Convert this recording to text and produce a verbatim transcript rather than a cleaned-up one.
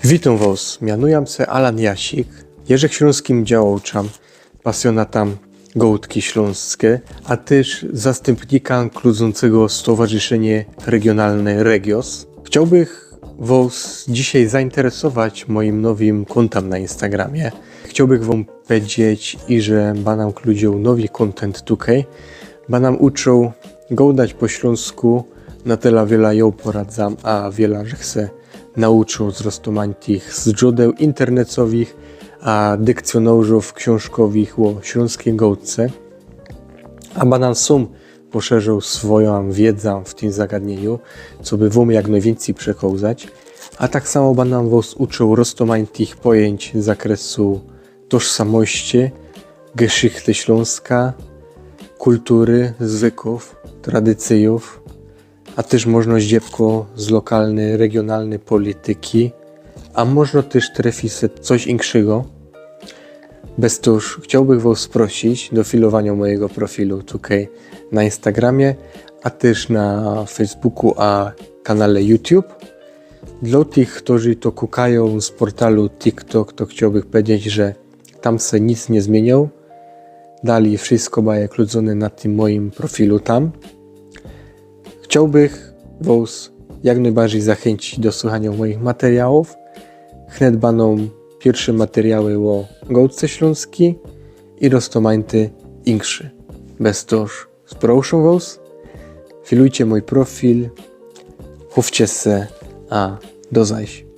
Witōm wŏs, mianujōm se Alan Jasik, jeżech ślōnskim działaczam, pasjōnatã gołdki ślōnske, a tyż zastympnikã kludzącego stowarzyszynie regionalne Regios. Chciołbych wŏs dzisiej zainteresować mojim nowim kōntã na Instagramie. Chciołbych wōm pedzieć, iże bōnã kludzioł nowi content tukej. Bōnã uczōł gołdać po ślōnsku, na tela wiela jŏ poradzōm, a wiela żech se nauczōł z roztōmańtych zdrzodeł internecowych, a dykcjōnŏrzōw ksiōnżkowych ô ślōnskij gołdce. A bōnã sōm poszerzōł swojã wiedzã w tym zagadnieniu, coby wōm jak nojwiyncyj przekołzać. A tak samo bōnã wŏs uczōł roztōmańtych pojyńć z zakresu tożsamości, geszichty Ślōnska, kultury, zwykōw, tradycyjōw, a tyż możno zdziebko z lokalnyj, regionalnyj polityki, a możno tyż trefi se coś inkszego. Bez tōż chciołbych wŏs sprosić do filowaniŏ mojigo profilu tukej na Instagramie, a tyż na Facebooku, a kanale YouTube. Dlŏ tych, kerzy to kukajōm z portalu TikTok, to chciołbych pedzieć, że tam se nic niy zmiyniył. Dalij wszysko bajek kludzōne na tym mojim profilu tam. Chciołbych wŏs jak nojbardzij zachyńcić do słychaniŏ mojich materiałōw. Wnet bōnōm piyrwsze materiały ô gołdce ślōnskij i roztōmańte inkszé. Bez tōż sprŏszōm wŏs, filujcie mōj profil, chowcie se, a do zajś.